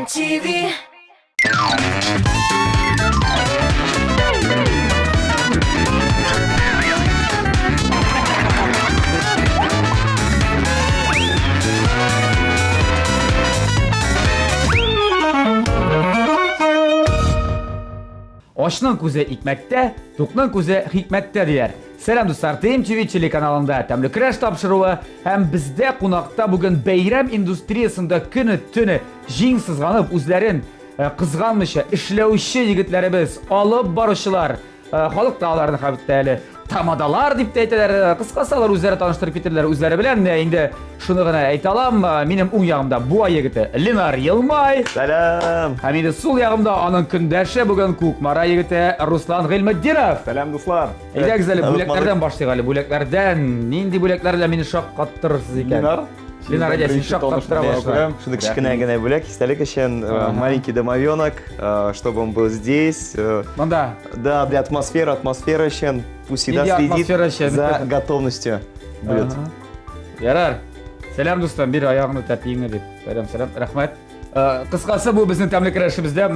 TMTV. Ашның күзе икмәктә, тукның күзе хикмәттә диләр. Сәлам дуслар, TMTV телеканалында тәмле көрәш тапшыруы һәм бездә кунакта бүген бәйрәм индустриясендә көне-төне җиң сызганып үзләрен э, кызганмыйча эшләүче егетләребез, алып баручылар, э, халык та аларны хәтта әле тамадалар дип тә әйтәләр. Э, кыскасы, алар үзләре таныштырып китерләр үзләре белән. Менә инде шуны гына әйтә алам. Минем уң ягымда Буа егете Ленар Елмай. Сәлам! Һәм инде сул ягымда аның көндәше бүген Кукмара егете Руслан Гыйльметдинов. Сәлам, дуслар! Әйдәгез әле бүләкләрдән башлыйк әле. Бүләкләрдән нинди бүләкләр белән мине шаккаттырырсыз икән? Ленар, Ленар, әйдә, син шаккаттыра башла. Шундый кечкенә генә бүләк, истәлек өчен, маленький домовенок, чтобы он был здесь. Монда. Да, для атмосферы, атмосфера өчен. Пусть всегда следит за готовностью блюд. Ярар. Сәлам, дустым, бир аягыңны тәпиеңне дип. Сәлам, сәлам, рәхмәт. Кыскасы бу безнең тәмле көрәшебездә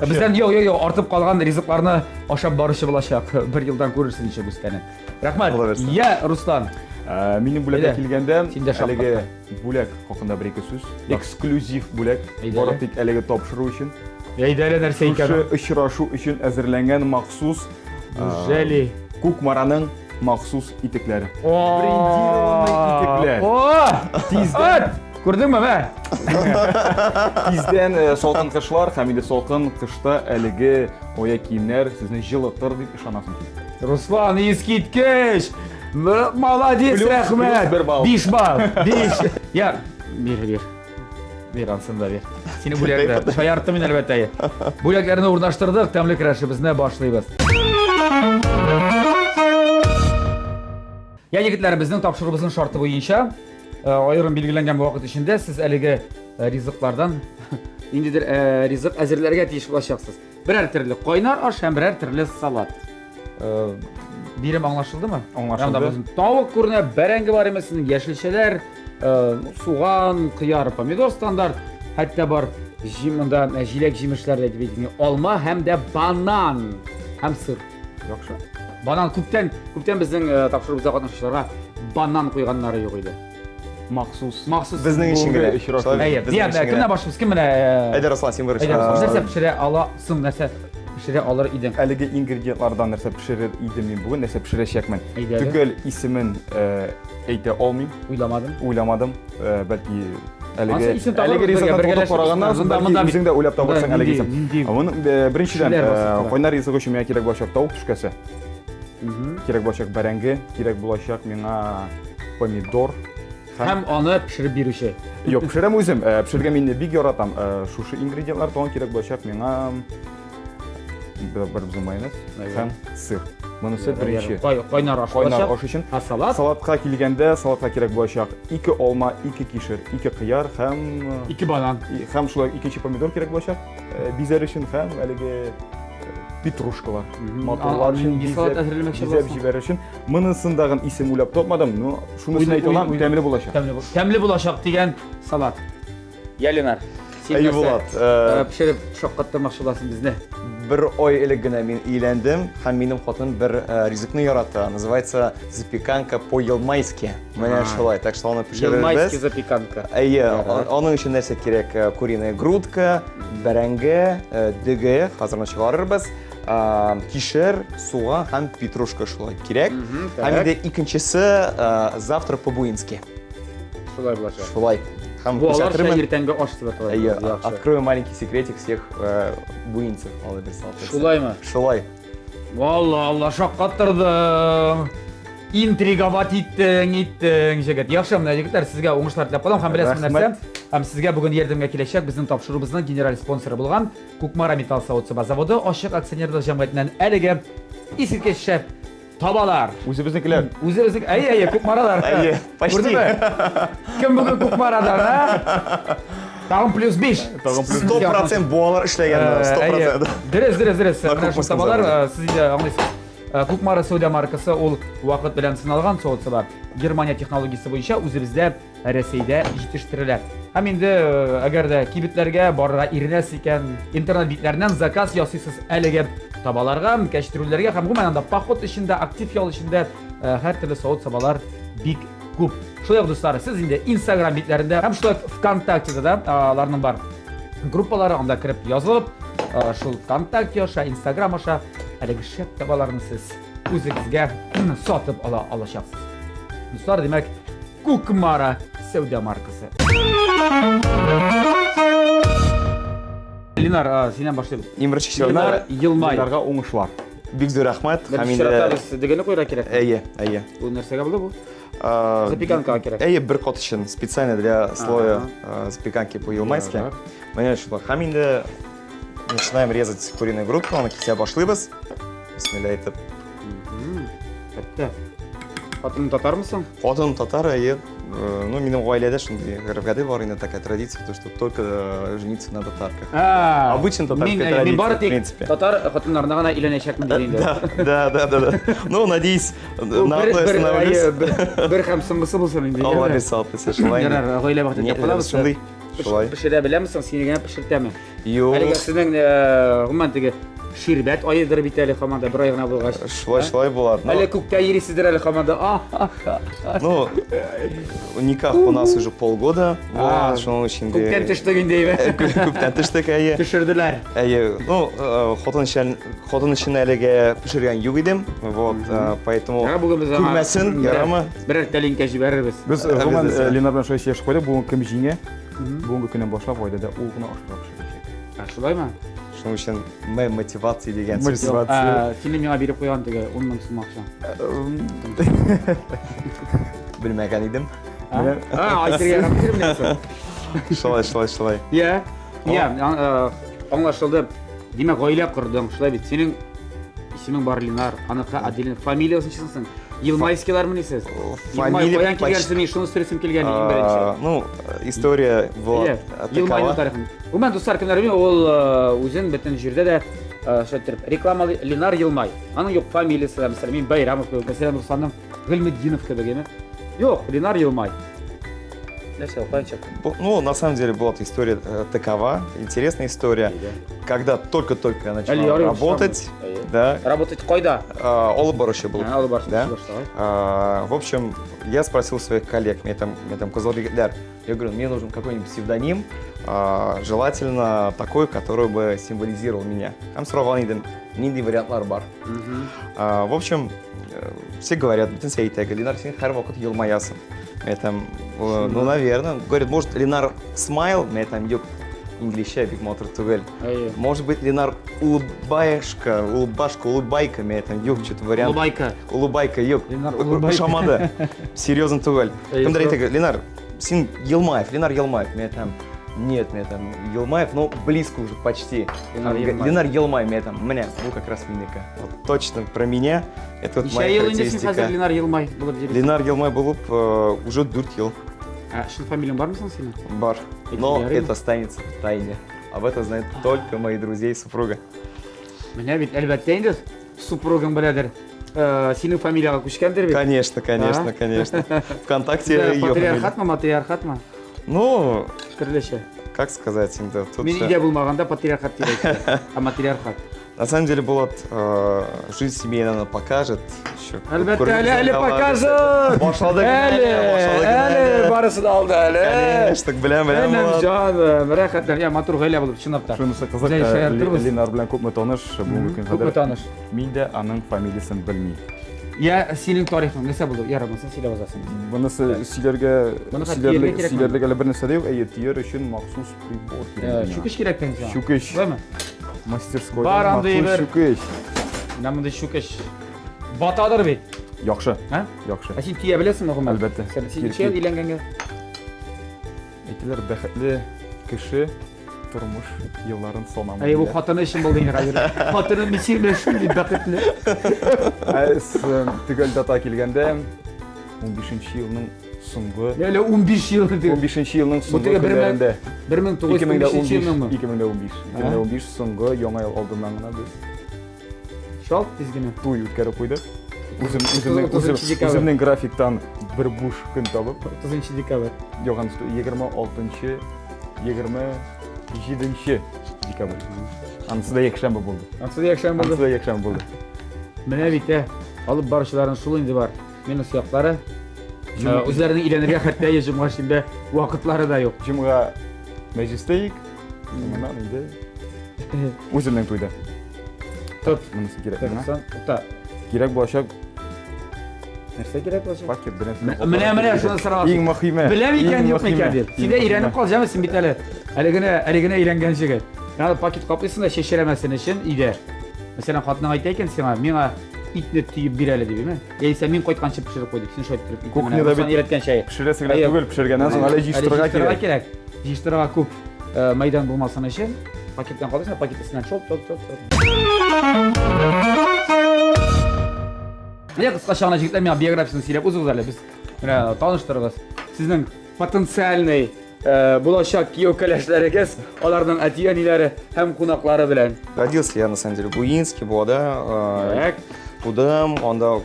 бездән йо йо йо артып калган ризыкларны ашап баручы булачак. Бер елдан күрерсең ничек үскәнен. Рәхмәт. Я, Руслан. Минем бүләккә килгәндә, әлеге бүләк хакында бер ике сүз. Эксклюзив бүләк. Бары тик әлеге тапшыру өчен. Әйдә әле нәрсә икән? Шушы очрашу өчен әзерләнгән махсус Неужели? Кукмараның махсус итекләре. Брендированный итекләр. О! Тиздән Күрдеңме, мә? Тиздән салкын кышлар һәм инде салкын кышта әлеге аяк киемнәр сезне җылытыр дип ышанасым килә. Руслан, искиткеч! Молодец, рәхмәт! Бер балл. 5 балл. 5. Я, бир, бир. Бир, ансын да бир. Сине бүләкләр. Шаярттым мин, әлбәттә. Бүләкләрне урнаштырдык, тәмле көрәшебезне башлыйбыз. Я, егетләр, безнең тапшыруыбызның шарты буенча, аерым билгеләнгән вакыт эчендә сез әлеге ризыклардан ниндидер ризык әзерләргә тиеш булачаксыз. Берәр төрле кайнар аш һәм берәр төрле салат. Бирем аңлашылдымы? Аңлашылды. Анда тавык күренә, бәрәңге бар имеш, яшелчәләр, суган, кыяр, помидор стандарт, хәтта бар монда җиләк җимешләр дә дип әйтик, алма һәм дә банан һәм сыр. Яхшы. Банан күптән, күптән безнең тапшыруыбызда катнашучыларга банан куйганнары юк иде. Махсус. Махсус. Безнең өчен генә. Әйе. Кемнән башлыйбыз? Кем менә? Әйдә, Руслан, син беренче. Әйдә, Руслан, нәрсә пешерә аласың, нәрсә пешерә алыр идең? Әлеге ингредиентлардан нәрсә пешерер идем мин бүген, нәрсә пешерәчәкмен? Төгәл исемен әйтә алмыйм. Уйламадым. Уйламадым. Бәлки әлеге әлеге ризыкны тотып караганнан соң бәлки үзең дә уйлап табарсың әлеге исем. Моның беренчедән кайнар ризык өчен миңа кирәк булачак тавык түшкәсе. Кирәк булачак бәрәңге, кирәк булачак миңа помидор. Һәм аны пешереп бирүче. Юк, пешерәм үзем. Пешерергә мин бик яратам. Шушы ингредиентлар тагын кирәк булачак миңа бер безнең майонез һәм сыр. Монысы беренче. Кайнар аш Кайнар аш өчен. Ә салат? Салатка килгәндә, салатка кирәк булачак 2 алма, 2 кишер, 2 кыяр һәм 2 банан. Һәм шулай икенче помидор кирәк булачак бизәр өчен һәм әлеге петрушкалар. Матурлар өчен бизәп җибәрер өчен. Монысын дагын исем уйлап тапмадым, но шунысын әйтә алам, тәмле булачак. Тәмле булачак дигән салат. Я, Ленар, син Әйе, нәрсә, Булат, пешереп шаккаттырмакчы буласың безне? Бер ай элек генә мин өйләндем, һәм минем хатын бер ризыкны ярата. Называется запеканка по-елмайски. Менә шулай, так что аны пешерербез. Елмайски запеканка. Әйе, аның өчен нәрсә кирәк? Куриная грудка, бәрәңге, дөге, хәзер аны чыгарырбыз. Кишер, суган һәм петрушка шулай кирәк. Һәм инде икенчесе завтрак по-буински. Шулай булачак. Шулай. Һәм Бу аларча иртәнге аш дип атала. Әйе, открою маленький секретик всех буинцев, алай бер салат. Шулаймы? Шулай. Алла, Алла, шаккаттырдың. Интриговать иттең, иттең, җегет. Яхшы, менә егетләр, сезгә уңышлар теләп калам. Һәм беләсезме нәрсә? Һәм сезгә бүген ярдәмгә киләчәк безнең тапшыруыбызның генераль спонсоры булган Кукмара металл савыт-саба заводы ачык акционерлык җәмгыятеннән әлеге искиткеч шәп табалар. Үзебезнекеләр. Үзебезнең, әйе, әйе, Кукмаралар. Әйе, почти. Күрдеңме? Кем бүген Кукмарадан, а? Тагын плюс 5. Тагын плюс 100% буалар эшләгән, 100%. Дөрес, дөрес, дөрес. На Менә шул Кукмарском табалар, заводе. сез инде аңлыйсыз. Кукмара сәүдә маркасы ул вакыт белән сыналган савыт-саба. Германия технологиясе буенча үзебездә Рәсәйдә җитештерелә. Һәм инде э, әгәр дә кибетләргә барырга иренәсез икән, интернет битләреннән заказ ясыйсыз әлеге табаларга, кәчтрүлләргә һәм гомумән анда поход эчендә, актив ял эчендә э, һәр төрле савыт-сабалар бик күп. Шулай ук, дуслар, сез инде Instagram битләрендә һәм шулай ук ВКонтактеда да э, аларның бар группалары, анда кереп язылып, шул ВКонтакте аша, Instagram аша әлеге шәп табаларны сез үзегезгә сатып ала алачаксыз. Дуслар, димәк, Кукмара сәүдә маркасы. Ленар, синнән башлыйбыз. Иң беренче чиратта Ленар Елмай. Ленарга уңышлар. Бик зур рәхмәт. Беренче чиратта без дегене куярга кирәк. Әйе, әйе. Бу нәрсәгә булды бу? Запеканкага кирәк. Әйе, бер кат өчен специально для слоя запеканки по-елмайски. Менә шулай. Һәм инде начинаем резать куриную грудку, аны кисә башлыйбыз. Бисмилла әйтеп. Хәтта. Хатының татармы соң? Хатыным татар, әйе. Э, ну, минем гаиләдә шундый гореф-гадәт бар инде такая традиция, то, что только э, жениться на татарках. А, Обычно татарская мин, э, традиция, мин бары в тик принципе. татар хатыннарына гына өйләнәчәкмен диде инде. Да, да, да, да. Ну, надеюсь, Бу на бер, одной бер, остановлюсь. әйе, бер, бер һәм соңгысы булсын инде. Алла бирсә, алып бирсә, шулай инде. Ярар, гаилә бәхете Ният калабыз. шундый. Шулай. Пешерә беләмсең, сине генә пешертәме? Юк. Әлегә сезнең гомумән теге ширбәт аедыр бит әле һаман да бер ай гына булгач. Шулай, шулай була. Әле күктә йөрисездер әле һаман да. Ну, никах у нас уже полгода. Вот, шуның өчен дә. Күптән төштек инде, әйе. Күптән төштек, әйе. Төшерделәр. Әйе. Ну, хатын өчен, хатын өчен әлегә пешергән юк идем. Вот, поэтому күрмәсен, ярамы? Берәр тәлинкә җибәрербез. Без гомумән Ленар белән шулай сөйләшеп куйдык, бүген кем җиңә? Бүгенге көннән башлап гаиләдә ул гына ашарга пешерәчәк. Ә шулаймы? Шуның өчен м мотивация дигән сүз. Мотивация. Сине миңа биреп куйган теге 10 мең сум акча. Белмәгән идем. А, әйтергә ярамый менә соң. Шулай, шулай, шулай. Я, я, аңлашылды. Димәк, гаилә кордың, шулай бит. Синең Исемең бар Ленар, аныкы Аделина. Фамилиясы ничек соң? Елмайскийлармыни сез? Фамилия каян килгәнсез, мин шуны сорыйсым килгән иң беренче. Ну, история была Елмайның тарихын. Гомумән, дуслар, кемнәр белми, ул үзен бөтен җирдә дә шулай итеп рекламалы Ленар Елмай. Аның юк фамилиясе, мәсәлән, мин Байрамов кебек, мәсәлән, Русланның Гыйльметдинов кебек, әйме? Юк, Ленар Елмай. Нәрсә, каян чыкты? Ну, на самом деле, была история э, такова, интересная история. Когда только-только я начал работать, да. Работать кайда? Алып баручы был. Алып баручы, да. А, в общем, я спросил своих коллег, мне там, мне там козлы я говорю, мне нужен какой-нибудь псевдоним, а, желательно такой, который бы символизировал меня. Һәм сораган идем, нинди вариантлар бар. А, в общем, э, все говорят, бөтен әйтә, Ленар, син һәрвакыт елмаясың. Я там, э, ну, наверное. Говорит, может, Ленар Смайл, я там, юк, инглизчә бик матур түгел. Может быть, Ленар Улыбаешка, Улыбашка, Улыбайка, я там, юк, что-то вариант. Улыбайка. Улыбайка, юк. Ленар Улыбайка. Ошамады. Серьезно түгел. Кемдер әйтә, Ленар, син Елмаев, Ленар Елмаев, я там, нет, мне там Елмаев, но близко уже почти. Ленар Елмаев. Ленар Елмаев, мне там, мне, ну как раз минеке. Вот точно про меня. Это вот Ничә моя ел инде син характеристика. хәзер Ленар Елмай булып йөрисең? Ленар Елмай булып э, уже 4 ел Ә, чын фамилияң бармы соң синең? бар. Но Ярыймы? это останется в тайне. Об этом знают только мои друзья и супруга. Менә бит, әлбәттә инде, супругың беләдер. Э, синең фамилияга күчкәндер бит. Конечно, конечно, А? конечно. Вконтакте Бездә ее фамилия. Патриархатмы, матриархатмы? Ну, Төрлечә. как сказать, инде, тут Мин же- өйдә булмаганда патриархат дип әйтә. Ә матриархат. На самом деле, Булат, э, жизнь семейная она покажет. Еще Әлбәттә, әле, әле покажет! Башлады гына Әле, әле, башлады гына әле, әле. барысы да алды әле. Конечно, беләм, беләм, Энем Булат. җаным, рәхәтлән. Я, матур гаилә булып, чынлап та. Шунысы кызык, Зәй э, шаяртырбыз. Ленар белән күпме таныш, бүгенге көнгә Күпме кадәр таныш. Мин дә аның фамилиясен белмим. Я, синең тарихың нәрсә булды? Ярар, монысын сөйләп узасың. Монысы сөйләргә Моны хәтта төяргә сөйләрлек кирәкме? сөйләрлек әле бер нәрсә дә юк. Әйе, төяр өчен махсус прибор кирәк. Э, миңа. Чүкеч кирәк тә сиңа. Чүкеч. Шулаймы? Мастерской. Бар андый бер. Чүкеч. Менә мондый чүкеч. Батадыр бит. Яхшы. Ә? Яхшы. Ә син төя беләсеңме гомумән? Әлбәттә. Син син ничә ел өйләнгәнгә? Әйтәләр, бәхетле кеше тормыш елларын санамый. Әй, бу хатыны өчен булды инде хәзер. Хатыны мин синең белән шундый бәхетле. Ә төгәл дата килгәндә 15 елның соңгы Әле 15 ел дип. 15 елның Бу соңгы теге бер мең- көннәрендә. 1915 елныңмы? 2015. 2015 соңгы яңа ел алдыннан гына без Шалт тиз генә. туй үткәреп куйдык. Үзем үземнең үзем, үземнең графиктан бер буш көн табып. 30 декабрь. Юк, анысы 26 27 декабрь. Анысы да якшәмбе булды. Анысы да якшәмбе булды. Анысы да якшәмбе булды. Менә бит, ә, алып баручыларның шул инде бар. Минус яклары. Үзләренең өйләнергә хәтта җомга шимбә вакытлары да юк. Җомга мәҗлестә идек. Моннан инде үземнең туйда. Тот. Монысы кирәк миңа. Тотсан, тукта. Кирәк булачак. Нәрсә кирәк булачак? Пакет белән. Менә, менә шуны сорап. Иң мөһиме. Беләм икән, юк микән дип. Син дә өйрәнеп кал, җәме, син бит әле. Әле генә, әле генә өйләнгән җегет. Менә пакет каплыйсың да чәчрәмәсен өчен өйдә. Мәсәлән, хатының әйтә икән сиңа, миңа итне төеп бир әле дип, әйме? Яисә мин кайтканчы пешереп куй дип, син шулай иттереп. Кухняда бит өйрәткән чәй. Пешерәсе генә түгел, пешергәннән соң әле җыештырырга кирәк. кирәк. Җыештырырга күп мәйдан булмасын өчен пакеттан калдырсың, пакет өстеннән шоп, шоп, шоп, шоп. Менә кыскача гына җегетләр миңа биографиясен сөйләп узыгыз әле. Без менә таныштырыгыз. Сезнең потенциальный булачак кияү кәләшләрегез, аларның әти-әниләре һәм кунаклары белән. Родился я, на самом деле, в Буинске, Буада. Так. Тудым, анда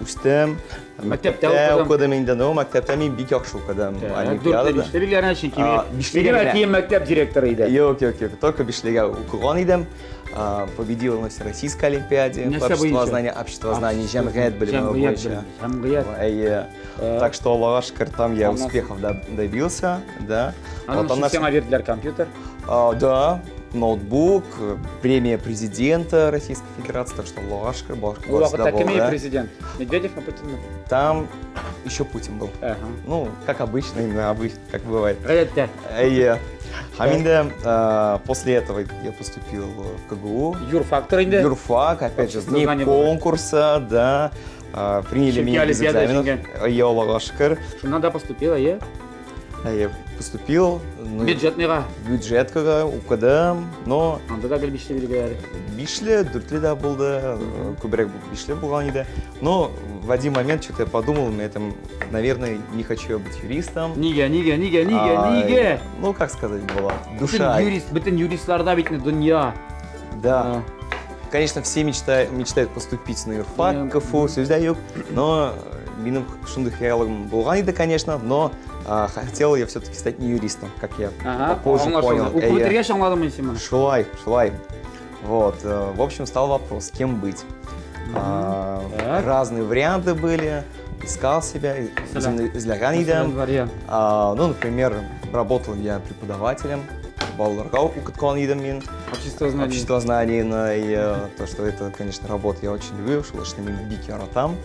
үстем. Мәктәптә укыдым. Укыдым инде, но мәктәптә мин бик яхшы укыдым. Олимпиадада. Дүртле бишле чөнки минем әтием мәктәп директоры иде. Юк, юк, юк, только бишлегә укыган идем. Победил на Всероссийской олимпиаде по обществознанию, обществознание, җәмгыять белеме буенча. Җәмгыять. Әйе. Так что, Аллага шөкер, там я успехов добился, да. Аның өчен сиңа бирделәр компьютер? Да, ноутбук, премия президента Российской Федерации, так что Аллага шөкер, Ул вакытта кем иде президент? Медведев мы Путин? Там еще Путин был. Ага. Ну, как обычно, именно обычно, как бывает. Гадәттә. Әйе. Һәм инде после этого я поступил в КГУ. Юрфактор инде. Юрфак, опять же, вне конкурса, да. Приняли меня без экзаменов. Әйе, Аллага шөкер. Шуннан да поступил, әйе. Әйе, поступил. Ну, Бюджетныйга. Бюджеткага укыдым, но... Анда да гел бишле билгеләре. Бишле, дүртле дә булды, күбрәк бишле булган иде. Но в один момент что-то я подумал, на этом, наверное, не хочу я быть юристом. Нигә, нигә, нигә, нигә, нигә? Ну, как сказать было, душа. Бөтен юрист, бөтен юристларда бит дөнья. Да. Конечно, все мечтают, мечтают поступить на юрфак, КФУ, сүз юк, но минем шундый хыялым булган иде, конечно, но хотел я все-таки стать не юристом, как я ага, попозже понял. Укып бетергәч аңладым мин сине. Шулай, шулай. Вот, в общем, стал вопрос, кем быть. Разные варианты были, искал себя, эзләгән идем. Ну, например, работал я преподавателем, балаларга укыткан идем мин. Обществознание. Обществознание, и то, что это, конечно, работа я очень люблю, шул эшне мин бик яратам.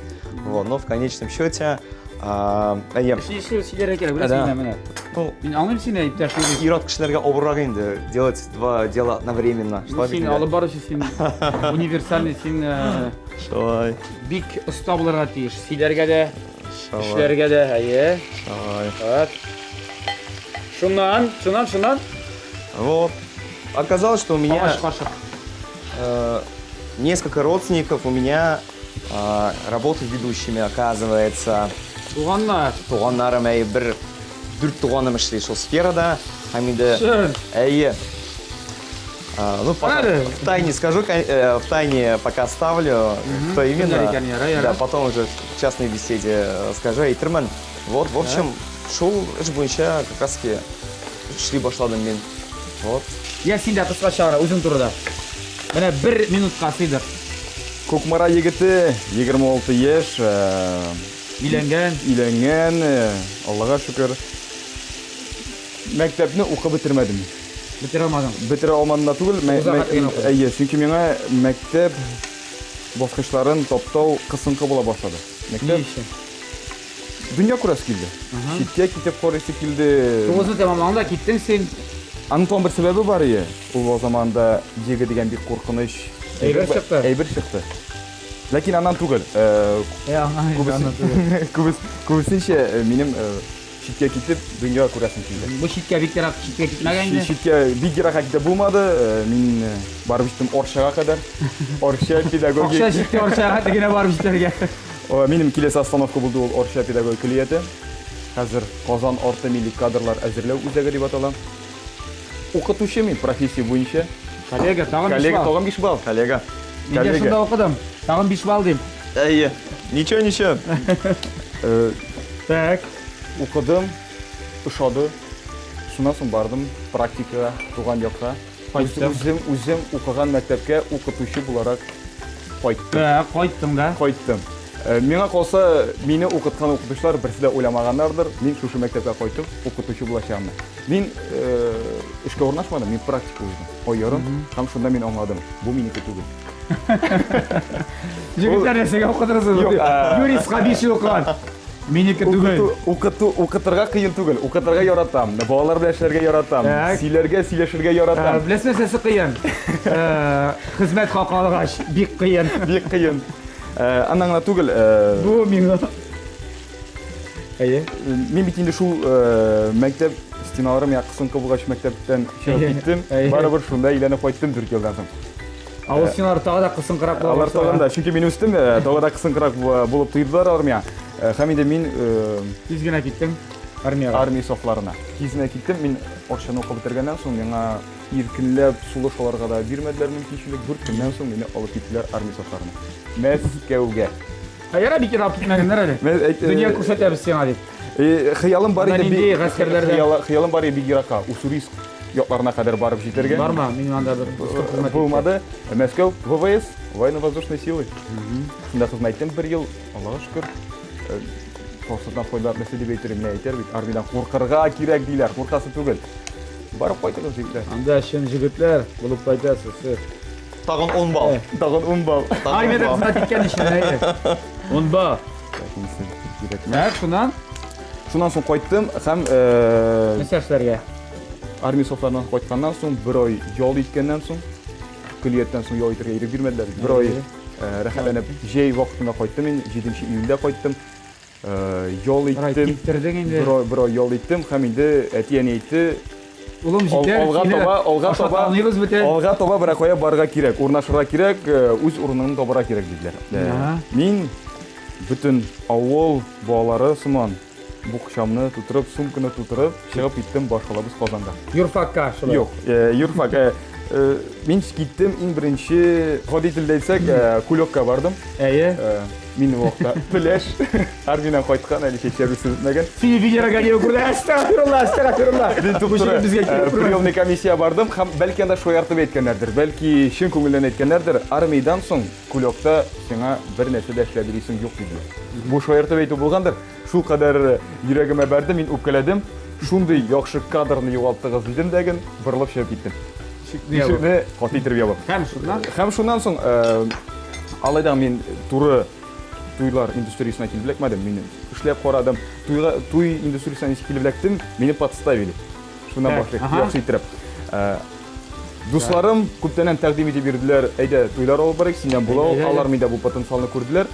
Вот, но в конечном счете әйе. Эшли сөйләргә кирәк, беләсеңме менә. Ну, мин аңлыйм сине, иптәш юрист. Ир-ат кешеләргә авыррак инде делать два дела одновременно. Ну, син алып баручы, син универсальный, син Шулай. Бик оста булырга тиеш. Сөйләргә дә, эшләргә дә, әйе. Шулай. Так. Шуннан, шуннан, шуннан. Вот. Оказалось, что у меня Агач кашык. Несколько родственников у меня работают ведущими, оказывается. Туганнар. Туганнарым, әйе, бер дүрт туганым эшли шул сферада. Һәм инде Чын. Әйе. Ну, пока Әле. в тайне скажу, в тайне пока оставлю, кто именно. Кемнәр икән, ярар, ярар. Да, потом уже в частной беседе скажу. Әйтермен. Вот, в общем, шул эш буенча как раз таки эшли башладым мин. Вот. Я син дә кыскача гына үзең турыда. Менә бер минутка сыйдыр. Кукмара егете, 26 яшь. Өйләнгән. Өйләнгән, Аллага шөкер. Мәктәпне укып бетермәдем. Бетерә алмадың. Бетерә алмадым да түгел, Тугызга хәтле генә укыдың. Әйе, чөнки миңа мәктәп баскычларын таптау кысынкы була башлады. Мәктәп Ни өчен? Дөнья күрәсе килде. Читкә китеп карыйсы килде. Тугызны тәмамладың да киттең син. Аның тагын бер сәбәбе бар иде. Ул заманда Диего дигән бик куркыныч әйбер чыкты. Әйбер чыкты. Ләкин аннан түгел. Күбесенчә минем читкә китеп дөнья күрәсем килде. Бу читкә бик ерак читкә китмәгән инде. Читкә бик еракка китеп булмады. Мин барып җиттем Орчага кадәр. Орча педагогик. Акча җитте Орчага генә барып җитәргә. Минем киләсе остановка булды ул Орча педагогик көллияте. Хәзер Казан арты милли кадрлар әзерләү үзәге дип атала. Укытучы мин профессия буенча. Коллега, тагын 5 Коллега, балл. тагын 5 балл. Коллега. Мин дә Коллега. шунда укыдым. Тагын 5 балл дим. Әйе. Ничего, ничего. Так. Укыдым, ошады. Шуннан соң бардым практикага, туган якка. Кайттым. Үзем, үзем укыган мәктәпкә укытучы буларак кайттым. Так, кайттың да. Кайттым. Э, Миңа калса, мине укыткан укытучылар берсе дә уйламаганнардыр, мин шушы мәктәпкә кайтып укытучы булачагымны. Мин э, эшкә урнашмадым, мин практика уздым. Ай ярым, һәм шунда мин аңладым, бу минеке түгел. Егетләр нәрсәгә укытырсыз? Юк, ә- Юристка 5 ел укыган. Минеке түгел. Укыту, укыту, укытырга кыен түгел. Укытырга яратам. Балалар белән эшләргә яратам. Так. Сөйләргә, сөйләшергә яратам. Беләсез нәрсәсе кыен? Хезмәт хакы алгач, бик кыен. Бик кыен. Аннан гына түгел. Бу миңа. Әйе. Мин бит инде шул мәктәп стеналары миңа кысынкы булгач мәктәптән чыгып киттем. Барыбер шунда әйләнеп кайттым 4 елдан соң. Авыл стеналары тагы да кысынкырак була. Алар тагын да, чөнки мин үстем, тагы да кысынкырак булып тоелдылар алар миңа. Һәм инде мин тиз генә киттем армиягә. Армия сафларына. Тиз генә киттем. Мин Арчаны укып бетергәннән соң миңа иркенләп сулыш алырга да бирмәделәр мөмкинчелек. 4 көннән соң мине алып киттеләр армия сафларына. Мәскәүгә. Ә ярар бик алып китмәгәннәр әле. Дөнья күрсәтәбез сиңа дип. Хыялым бар иде. Нинди гаскәрләрдә? Хыялым бар иде бик еракка. Уссурийск якларына кадәр барып җитәргә. Барма, мин анда бер хезмәт булмады. Мәскәү ВВС, военно-воздушные силы. Шунда хезмәт иттем бер ел. Аллага шөкер. Форсаттан файдаланып нәрсә дип әйтер, менә әйтер бит, армиядән куркырга кирәк диләр, куркасы түгел. Барып кайтыгыз, җегетләр. Анда чын җегетләр булып кайтасыз сез. Тагын 10 балл. Тагын 10 балл. Армиядә хезмәт иткән өчен, әйе. 10 балл. Так, шуннан? Шуннан соң кайттым һәм Нәрсә эшләргә? Армия сафларыннан кайтканнан соң, бер ай ял иткәннән соң, көллияттән соң ял итәргә ирек бирмәделәр. Бер ай рәхәтләнеп җәй вакытында кайттым мин, 7 июльдә кайттым. Ял иттем. Киптердең инде. Бер ай ял иттем һәм инде әти-әни әйтте, Улым җитәр, алга таба, алга таба, алга таба берәр кая барырга кирәк, урнашырга кирәк, үз урыныңны табарга кирәк диделәр. Мин бөтен авыл балалары сыман букчамны тутырып, сумканы тутырып, чыгып киттем башкалабыз Казанга. Юрфакка шулай. Юк, юрфак. Мин киттем иң беренче, гади телдә әйтсәк, Кулекка бардым. Әйе. Мин ул вакытта пеләш, армиядән кайткан, әле чәчләр үсеп бетмәгән. Сине Венера Ганиева күрде, әстәгъфирулла, әстәгъфирулла. Мин туп-туры приемный комиссия бардым һәм бәлки анда шаяртып әйткәннәрдер, бәлки чын күңелдән әйткәннәрдер, армиядән соң Кулекта сиңа бер нәрсә дә эшләп йөрисең юк диделәр. Бу шаяртып әйтү булгандыр. Шул кадәр йөрәгемә бәрде, мин үпкәләдем. Шундый яхшы кадрны югалттыгыз дидем дә ген, борылып чыгып киттем. Ишекне каты итеп ябып. Һәм шуннан? Һәм шуннан соң, алай да мин туры туйлар индустриясенә килеп эләкмәдем. Мин эшләп карадым. Туйга, туй индустриясенә ничек килеп эләктем, мине подставили. Шуннан башлыйк, яхшы иттереп. Дусларым күптәннән тәкъдим итеп йөрделәр, әйдә, туйлар алып барыйк, синнән була ул. Алар миндә бу потенциалны күрделәр.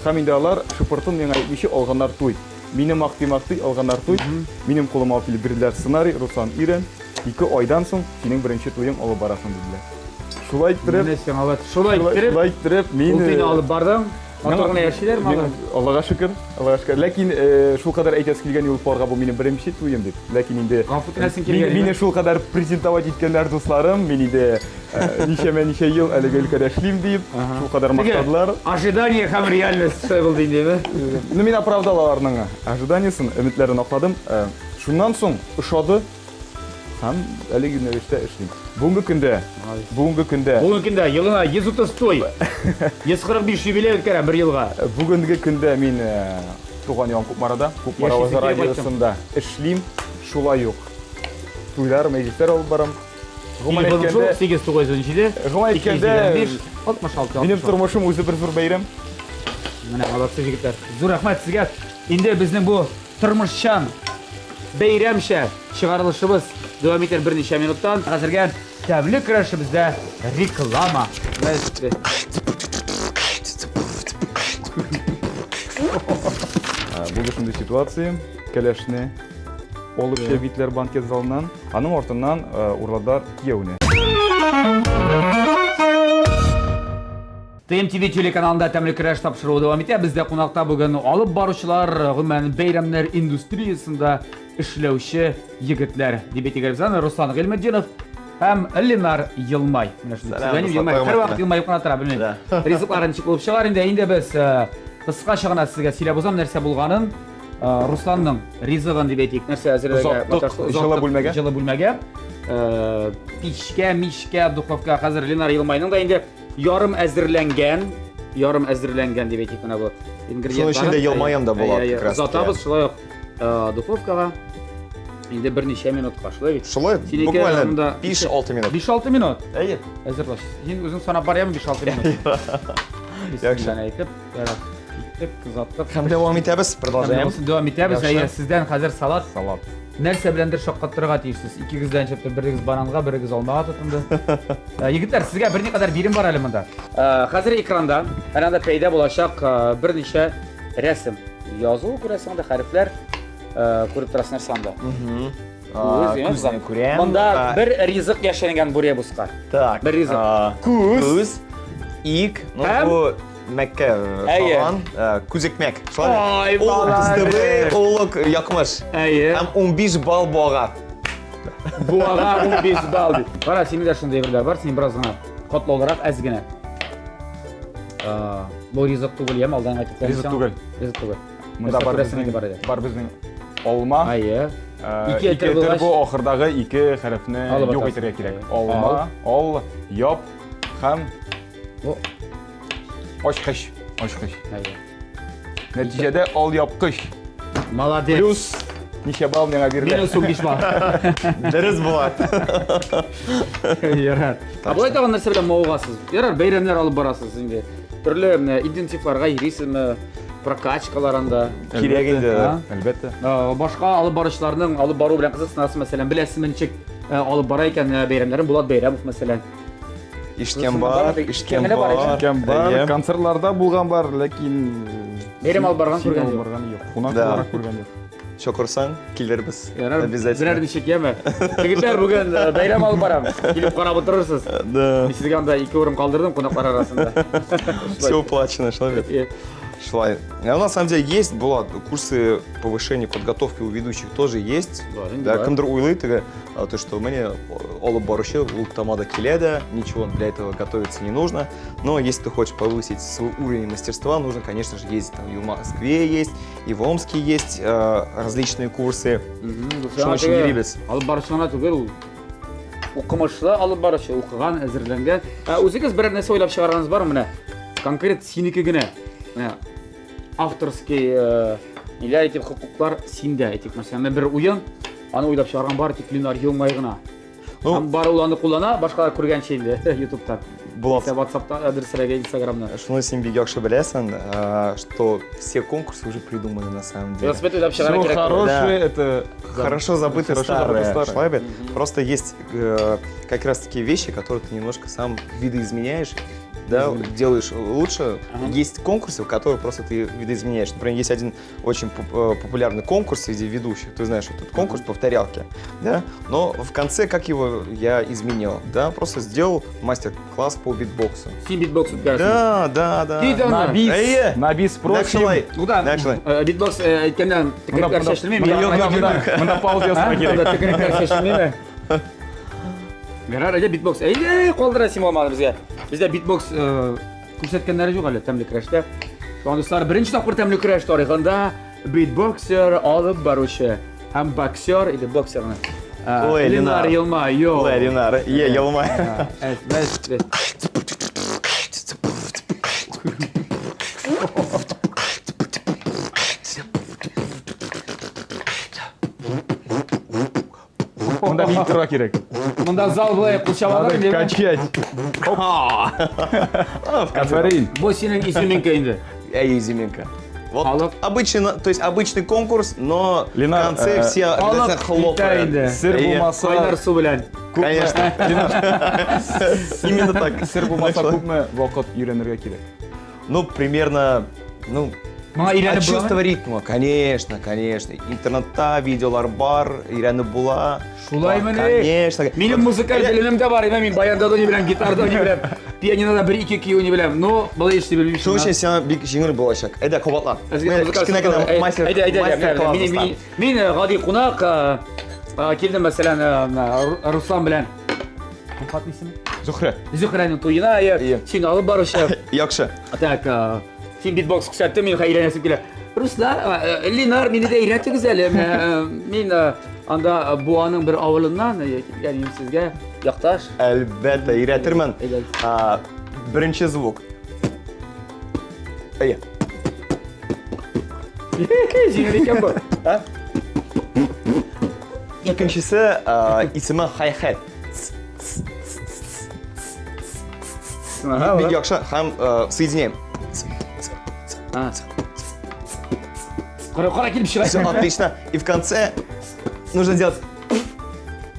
Һәм инде алар шыпыртын миңа әйтмичә алганнар туй. Мине мактый-мактый алганнар туй. Минем кулыма алып килеп бирделәр сценарий, Руслан, өйрән. Ике айдан соң синең беренче туең алып барасың, диделәр. Шулай иттереп, Менә сиңа вот шулай иттереп, шулай иттереп, мин ул туйны алып бардың. Матур гына яшиләрме алар? Аллага шөкер, Аллага шөкер. Ләкин шулкадәр әйтәсе килгән юл парга бу минем беренче туем дип. Ләкин инде Гафу итәсең килгән. Мине шулкадәр презентовать иткәннәр дусларым, мин инде ничәмә ничә ел әлеге өлкәдә эшлим дип, шулкадәр мактадылар. Ожидание һәм реальность шулай булды инде, Ну, мин оправдал аларның ожиданиесен, өметләрен акладым. Шуннан соң ошады. Һәм әлеге юнәлештә эшлим. Бүгенге көндә, бүгенге көндә. Бүгенге көндә елына 130 туй, 145 юбилей үткәрәм бер елга. Бүгенге көндә мин туган ягым Кукмарада, Кукмара Яшисең килеп радиосында эшлим. Шулай ук туйлар, мәҗлесләр алып барам. Гомумән әйткәндә, 8917, гомумән әйткәндә, 225, 66. Минем тормышым үзе бер зур бәйрәм. Менә молодцы егетләр. Зур рәхмәт сезгә. Инде безнең бу тормышчан бәйрәмчә чыгарылышыбыз дәвам итәр берничә минуттан. Хәзергә тәмле көрәшебездә реклама. Булды шундый ситуация. Кәләшне алып чыгып киттеләр банкет залыннан. Аның артыннан урладылар кияүне. ТМТВ телеканалында тәмле көрәш тапшыруы дәвам итә. Бездә кунакта бүген алып баручылар, гомумән бәйрәмнәр индустриясендә эшләүче егетләр. Дип әйтик без аны Руслан Гыйльметдинов һәм Ленар Елмай. Менә шундый псевдоним Елмай. Һәрвакыт елмаеп кына тора, белмим. Ризыклары ничек булып чыгар инде. Инде без э, Кыскача гына сезгә сөйләп узам нәрсә булганын. Русланның ризыгын дип әйтик, нәрсә әзерләргә маташты. Җылы бүлмәгә. Җылы бүлмәгә. Пичкә, мичкә, духовка. Хәзер Ленар Елмайның да инде ярым әзерләнгән, ярым әзерләнгән дип әйтик менә бу ингредиентлар. Шуның өчен дә елмаям да була как раз. Озатабыз шулай ук духовкага. Инде берничә минутка, шулай бит? Шулай, буквально 5-6 минут. 5-6 минут? Әйе. Әзерләш. Син үзең санап бар, яме 5-6 минут. Яхшы. Әйтеп, ярар. Киттек, кызаттык. Һәм дәвам итәбез, продолжаем. Дәвам итәбез. Әйе, сездән хәзер салат. Салат. Нәрсә беләндер шаккаттырырга тиешсез. Икегез дә ничектер берегез бананга, берегез алмага тотынды. Э, егетләр, сезгә берникадәр бирем бар әле монда. Э, хәзер экранда әнә анда пәйда булачак э, берничә рәсем. Язу күрәсең анда хәрефләр күреп торасың нәрсә анда. Күзне күрәм. Монда бер ризык яшеренгән бу ребуска. Так. Бер ризык. Күз. Ик. Ну, бу Мәккә шаган, күзекмәк. Шулай. Ай, молодец. Улык якмыш. Әйе. Һәм 15 балл буага. Буага 15 балл дип. Кара, синең дә шундый әйберләр бар, син бераз гына катлаулырак, әз генә. Бу ризык түгел, яме алдан әйтеп куям. Ризык түгел. Ризык түгел. Монда бар безнең, бар безнең алма. Әйе. Ике әйтер булгач. Бу ахырдагы ике хәрефне юк итәргә кирәк. Алма, ал, яп һәм ачкыч. Ачкыч. Әйе. Нәтиҗәдә ал япкыч. Молодец. Плюс ничә балл миңа бирелә? Минус 15 балл. Дөрес була. Ярар. Ә болай тагын нәрсә белән мавыгасыз? Ярар, бәйрәмнәр алып барасыз инде. Төрле интенсивларга йөрисезме? Прокачкалар анда. Кирәк инде. Әлбәттә. Башка алып баручыларның алып бару белән кызыксынасыз, мәсәлән, беләсезме ничек алып бара икән бәйрәмнәрен Булат Бәйрәмов, мәсәлән. Ишеткән бар, ишеткән бар. Ишеткән бар, концертларда булган бар, ләкин бәйрәм алып барган күргән юк. Барган юк. Кунак буларак күргән юк. Чакырсаң, килербез. Ярар, берәр ничек яме. Егетләр, бүген бәйрәм алып барам. Килеп карап утырырсыз. Да. Мин сезгә анда ике урын калдырдым кунаклар арасында. Все оплачено, шулай бит. Шулай. А на самом деле есть, была курсы повышения подготовки у ведущих тоже есть. Да, кемдер уйлый теге, то, что мне алып баручы ул тамада килә дә, ничего для этого готовиться не нужно. Но если ты хочешь повысить свой уровень мастерства, нужно, конечно же, ездить. Там и в Москве есть, и в Омске есть различные курсы. Шуның өчен йөрибез. Алып баручы гына түгел, ул укымышлы алып баручы, укыган, әзерләнгән. Ә үзегез берәр нәрсә уйлап чыгарганыгыз бармы менә? Конкрет синеке генә. Менә авторский ниләр әйтеп хокуклар синдә әйтик, мәсәлән, бер уен, аны уйлап чыгарган бары тик Ленар Елмай гына. Ну, Һәм бары ул аны куллана, башкалар күргәнче инде YouTube'тан. Булат. Яисә WhatsApp'та, дөресрәге Instagram'нан. Шуны син бик яхшы беләсең, что все конкурсы уже придуманы на самом деле. Велосипед уйлап чыгарга Все кирәк. хорошее, это Хорошо забытое Хорошо забытое старое. старое. Шулай бит? Просто есть как раз такие вещи, которые ты немножко сам видоизменяешь, да, делаешь лучше. Есть конкурсы, в которых просто ты видоизменяешь. Например, есть один очень популярный конкурс среди ведущих. Ты знаешь, этот конкурс повторялки, да? Но в конце, как его я изменил, да? Просто сделал мастер-класс по битбоксу. Син битбокс үткәрәсең. Да, да, да. Кит аны. На бис, Әйе. на бис просим. Нәкъ шулай. Ну да, Нәкъ шулай. битбокс әйткәннән төкерекләр чәчелмиме? Монда пауза ясарга кирәк. Монда төкерекләр чәчелмиме? Ярар, әйдә битбокс. Әйдә, калдыра син алманы безгә. Бездә битбокс күрсәткәннәре юк әле тәмле көрәштә. Шуңа дуслар, беренче тапкыр тәмле көрәш тарихында битбоксер алып баручы һәм боксер или боксерны. Ой, Ленар Ленар. Елмай, йо. Ой, Ленар, е, Елмай. Әт, әт, әт. Монда биеп торырга кирәк. Монда зал болай кул чабалар Надо инде. качать. Афәрин. Бу синең изюминка инде. Эй, изюминка. Вот Халык. обычный, то есть обычный конкурс, но Ленар, в конце все халык обязательно хлопают. китә инде. Сер Әйе. булмаса, Кайнар су белән. Конечно. Именно так. Сер булмаса күпме вакыт өйрәнергә кирәк? Ну, примерно, ну, Моңа өйрәнеп от чувства буламы? ритма, конечно, конечно. Интернетта видеолар бар, өйрәнеп була. Шулаймыни? Конечно. Минем музыкаль белемем дә бар, мин баянда да уйный беләм, гитарда уйный беләм, пианинода бер-ике көй уйный беләм. Но болай эшли белмим. Шуның өчен сиңа бик җиңел булачак. Әйдә, кабатла. Әзгә музыкаль Кечкенә генә мастер, Әйдә, әйдә, мастер-класс мин, мин, мин гади кунак, килдем, мәсәлән, Руслан белән. Кем хатын исеме? Зөхрә. Зөхрәнең туена, Иә. син алып баручы. Яхшы. Так, Син битбокс күрсәттең, мин өйрәнәсем килә. Руслан, э, Ленар, мине дә өйрәтегез әле. Менә, Мин анда Буаның бер авылыннан килгән идем сезгә. Якташ. Әлбәттә, өйрәтермен. Беренче звук. Әйе. Җиңел икән бу. А? Икенчесе исеме хай-хет. Бик яхшы һәм соединяем. Кара, кара килеп чыга. Все отлично. И в конце нужно сделать.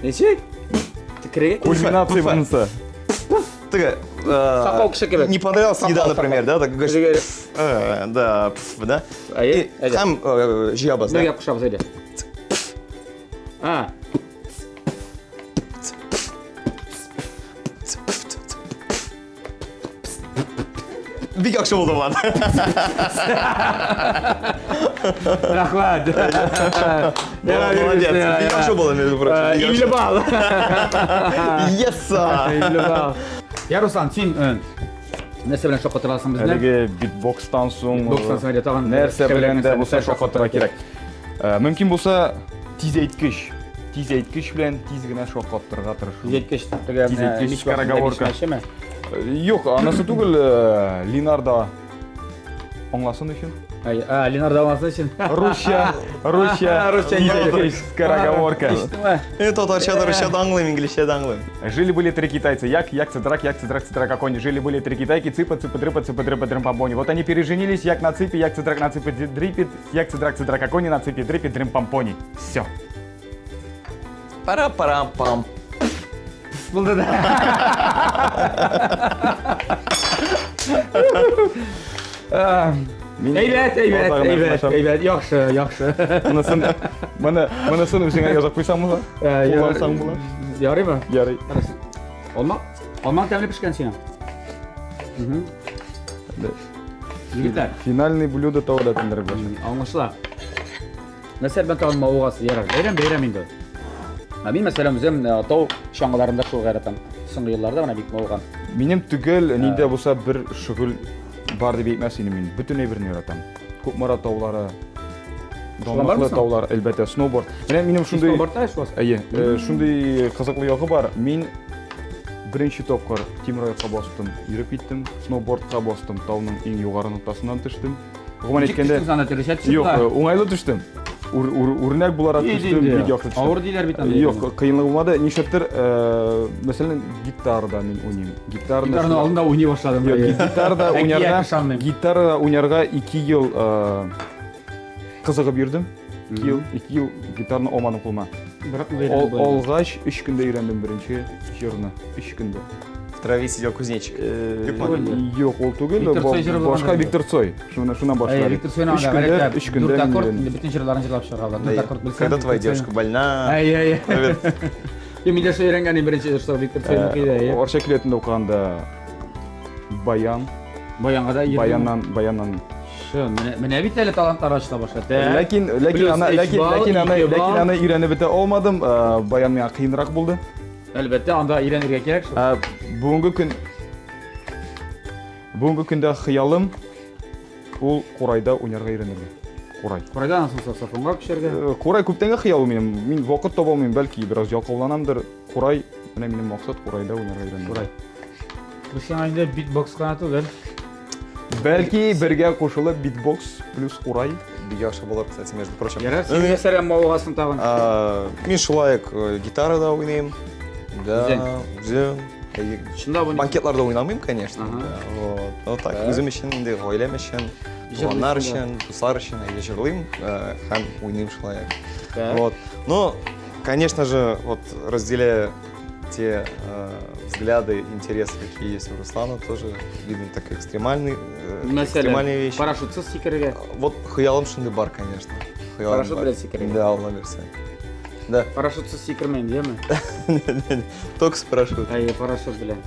Ничек? Төкерергә? Кульминация монысы. Теге, Сакал кеше кебек. Не понравилась еда, например, да? Так говоришь, да, да. И һәм җыябыз, да? Бергә кушабыз, әйдә. А. Бик яхшы булды, Влад. Рәхмәт. Молодец. Бик яхшы булды, между прочим. 50 балл. Yes! 50 балл. Я, Руслан, син нәрсә белән шаккатырасың безне? Әлеге битбокстан соң битбокстан соң тагын нәрсә белән дә булса шаккатырга кирәк. Мөмкин булса, тиз әйткеч. Тиз әйткеч белән тиз генә шаккатырырга тырышу. Тиз әйткеч теге тиз әйткеч скороговорка. Юк, анысы түгел, Линар да аңласын өчен. Ай, а, Линар да аңласын өчен. Русча, русча, русча тиз әйткеч скороговорка. Э, татарча да, русча да аңлыйм, инглизчә дә аңлыйм. Жили-были три китайца. Як, як, цыдрак, як, цыдрак, цыдрак, окони. Жили-были три китайки, цыпа, цыпа, дрыпа, цыпа, дрыпа, дрым, помпони. Вот они переженились, як на цыпе, як, цыдрак на цыпе, дрипит, як, цыдрак, цыдрак, окони на цыпе, дрипит, дрым, помпони. Все. Пара-парам-пам. Булды да. Әйбәт, әйбәт, әйбәт, әйбәт, яхшы, яхшы. Монысын, моны, монысын үзеңә язып куйсаң була. Куллансаң була. Ярыймы? Ярый. Алма, алма тәмле пешкән сиңа. Егетләр. Финальный блюдо тауда тендер булачак. Аңлашыла. Нәрсә белән тагын мавыгасыз? Ярар, бәйрәм бәйрәм инде. Ә мин, мәсәлән, үзем э, тау чаңгыларында шуга яратам. Соңгы елларда менә бик мавыгам. Минем төгәл нидә булса бер шөгыль бар дип әйтмәс идем мин. Бөтен әйберне яратам. Кукмара таулары, данлыклы таулар, әлбәттә, сноуборд. Менә минем шундый Сноубордта шуасың? Әйе, э, шундый кызыклы ягы бар. Мин беренче тапкыр тимераякка бастым, йөреп киттем, сноубордка бастым, тауның иң югары ноктасыннан төштем. Гомумән әйткәндә, юк, э, уңайлы төштем. Ур, ур, үрнәк буларак төштем, бик яхшы төштем. Авыр диләр бит анда. Юк, кыенлык булмады. Нишләптер, э, мәсәлән, гитарада мин уйныйм. Гитарны Гитарны алдында уйный башладым. Юк, гитарада уйнарга, гитарада уйнарга 2 ел э, кызыгып йөрдем. 2 ел, 2 ел гитарны алмадым кулыма. Алгач, 3 көндә өйрәндем беренче җырны. 3 көндә. В траве сидел кузнечик. Э, юк, ул түгел, башка Виктор Цой. Шуны шуннан башлады. Виктор Цойны Өч көндә, өч көндә. Дүрт аккорд, инде бөтен җырларын җырлап чыга ала. Дүрт аккорд белсәң. Когда твоя девушка больна. Әй, әй. Мин дә шул өйрәнгән беренче җыр Виктор Цойныкы иде. Арча киләтендә укыганда баян. Баянга да Баяннан, баяннан. Шы, менә менә бит әле талантлар ачыла башлады. Ләкин, ләкин аны, ләкин, ләкин аны, ләкин аны өйрәнеп бетә алмадым. Баян миңа кыенрак булды. Әлбәттә, анда өйрәнергә кирәк шул. Ә, бүгенге көн Бүгенге көндә хыялым ул курайда уйнарга өйрәнергә. Курай. Курайдан соң саксофонга күчәргә. Э, курай күптәнге хыял минем. Мин вакыт таба алмыйм, бәлки бераз ялкауланамдыр. Курай, менә минем максат курайда уйнарга өйрәнү. Курай. Бу сиңа инде битбокс кына түгел. Бәлки бергә кушылып битбокс плюс курай. Бик яхшы булыр, кстати, между прочим. Ярар, син нәрсә белән мавыгасың тагын? Мин шулай ук э, гитарада уйныйм. Да, үзем. Чында бу Банкетларда уйнамыйм, конечно. Да, вот. Ну так, үзем өчен, инде гаиләм өчен, туганнар өчен, дуслар өчен әйе җырлыйм э, һәм уйныйм шулай ук. Вот. Но, конечно же, вот разделяя те э, взгляды, интересы, какие есть у Руслана, тоже видно так экстремальный, э, экстремальные вещи. Парашютсыз сикерергә. Вот хыялым шундый бар, конечно. Хыялым Парашют белән сикерергә. Да, Алла бирсә. Да. Парашютсыз сикермәйм, яме? Только с парашютом. Әйе, парашют белән.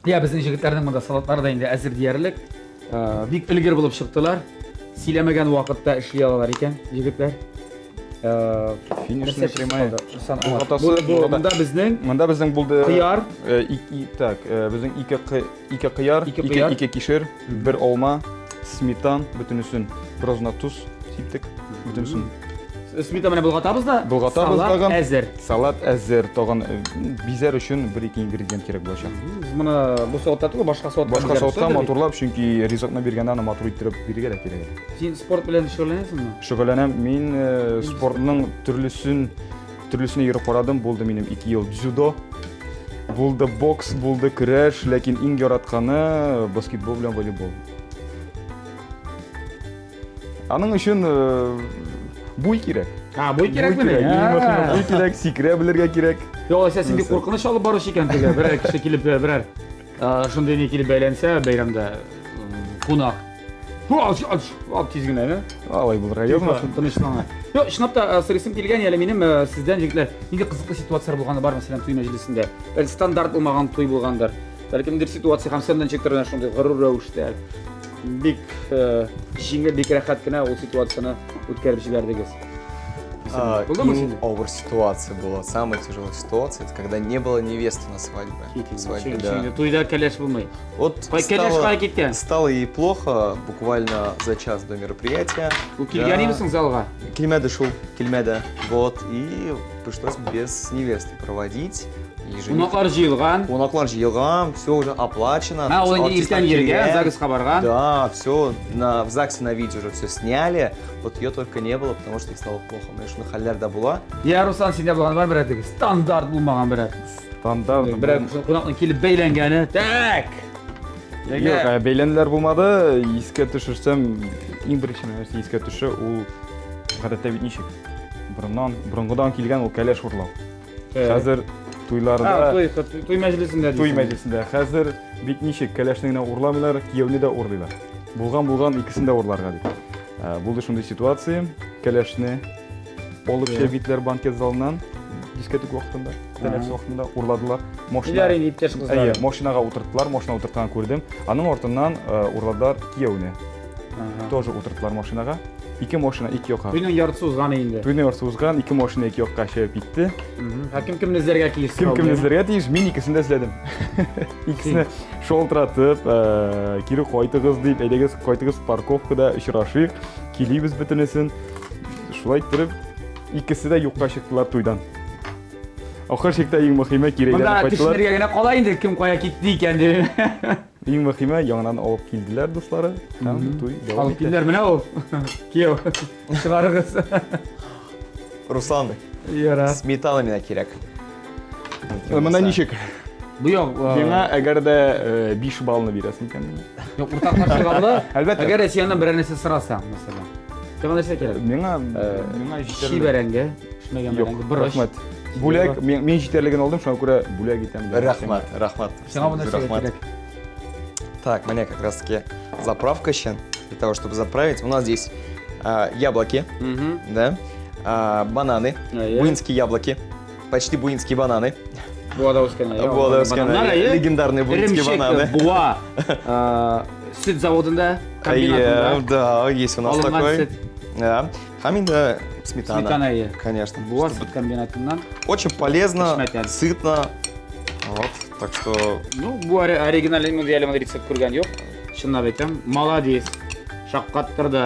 Я, безнең җегетләрнең монда салатлары да инде әзер диярлек. Э, бик өлгер булып чыктылар. Сөйләмәгән вакытта эшли алалар икән, егетләр. Финишная прямая. Монда безнең Монда безнең булды кыяр. Так, безнең ике ике кыяр, ике ике кишер, бер алма, сметан, бөтенесен бераз гына тоз сиптек, бөтенесен. Сметан белән болгатабыз да. Болгатабыз тагын. Әзер. Салат әзер. Тагын бизәр өчен бер ике ингредиент кирәк булачак. Без моны бу савытта түгел, башка савытта. Башка савытта матурлап, чөнки ризыкны биргәндә аны матур иттереп бирергә дә кирәк. Син спорт белән шөгыльләнәсеңме? Шөгыльләнәм. Мин э, спортның төрлесен төрлесенә йөреп карадым. Булды минем 2 ел дзюдо, булды бокс, булды көрәш, ләкин иң яратканы э, баскетбол белән волейбол. Аның өчен э, буй кирәк. А, буй кирәк мени? Буй кирәк, сикерә белергә кирәк. Юк, алайса син бик куркыныч алып баручы икән теге. Берәр кеше килеп, берәр шундый ни килеп бәйләнсә, бәйрәмдә кунак. Алып тиз генә, не? Алай булырга язмасын. Тынычлана. Юк, чынлап та сорыйсым килгән әле минем сездән, җегетләр, нинди кызыклы ситуацияләр булганы бар, мәсәлән, туй мәҗлесендә? Бәлки стандарт булмаган туй булгандыр. Бәлки ниндидер ситуация һәм сеннән ничектер менә шундый горур рәвештә бик җиңел, бик рәхәт кенә ул ситуацияне үткәреп җибәрдегез. Булдымы синең? Авыр ситуация была. Самая тяжелая ситуация, это когда не было невесты на свадьбе. Свадьбе, да. Туйда кәләш булмый. Вот стало, стало ей плохо буквально за час до мероприятия. Ул килгән идеме соң залга? Килмәде шул, килмәде. Вот, и пришлось без невесты проводить. Кунаклар җыелган. Кунаклар җыелган, все уже оплачено. А, ул инде иртән йөргән, ЗАГСка барган. Да, все, на, в ЗАГСе на видео уже все сняли. Вот ее только не было, потому что ей стало плохо. Менә шундый хәлләр дә була. Я, Руслан, синдә булган бар берәр теге стандарт булмаган берәр. Стандарт. Берәр кунакның килеп бәйләнгәне. Так. Юк, бәйләнүләр булмады. Искә төшерсәм, иң беренче нәрсә искә төшә, ул гадәттә бит ничек? Борыннан, борынгыдан килгән ул кәләш урлау. Хәзер туйларда туй, туй мәҗлесендә туй мәҗлесендә хәзер бит ничек кәләшне генә урламыйлар, кияүне дә урлыйлар. Булган булган икесен дә урларга дип. Булды шундый ситуация, кәләшне алып чәбитләр банкет залыннан дискотека вакытында, тәнәфес вакытында урладылар. Машина. Ниләр инде иптәш кызлар? Әйе, машинага утырттылар, машина утыртканын күрдем. Аның артыннан урладылар кияүне. Тоже утырттылар машинага. Ике машина ике якка. Туйның яртысы узган инде. Туйның яртысы узган, ике машина ике якка чыгып китте. Ә кем кемне эзләргә тиеш? Кем кемне эзләргә тиеш? Мин икесен дә эзләдем. Икесне шалтыратып, э, кире кайтыгыз дип, әйдәгез, кайтыгыз парковкада очрашыйк, килибез бөтенесен. Шулай иттереп, икесе дә юкка чыктылар туйдан. Ахыр чиктә иң мөһиме кире әйләнеп кайттылар. Монда төшенергә генә кала инде, кем кая китте икән дип. Иң мөһиме, яңадан алып килделәр дуслары һәм туй дәвам Алып килделәр, менә ул. Кияү. Чыгарыгыз. Руслан, Яра. сметана миңа кирәк. Монда ничек? Бу як Миңа әгәр дә 5 баллны бирәсең икән. Юк, уртаклашырга була. Әлбәттә. Әгәр син аннан берәр нәрсә сорасаң, мәсәлән. Сиңа нәрсә кирәк? Миңа миңа җитәрлек. Чи бәрәңге, пешмәгән бәрәңге, борыч. Рәхмәт. Бүләк, мин җитәрлеген алдым, шуңа күрә бүләк итәм. Рәхмәт, рәхмәт. Сиңа бу нәрсә кирәк? Так, мне как раз таки заправка еще. Для того, чтобы заправить. У нас здесь а, яблоки, угу. да, а, бананы, а, буинские яблоки, почти буинские бананы. Буада үскән. Буада үскән. Легендарные буинские бананы. Буа. Сөт заводында, комбинатында. Да, есть у нас такой. Да. Һәм инде сметана. Сметана, иә. Конечно. Буа сөт комбинатыннан. Очень полезно, сытно. Вот, так что... Ну, бу оригиналь мондый әле мондый рецепт күргән юк. Чынлап әйтәм, молодец. Шаккаттырды.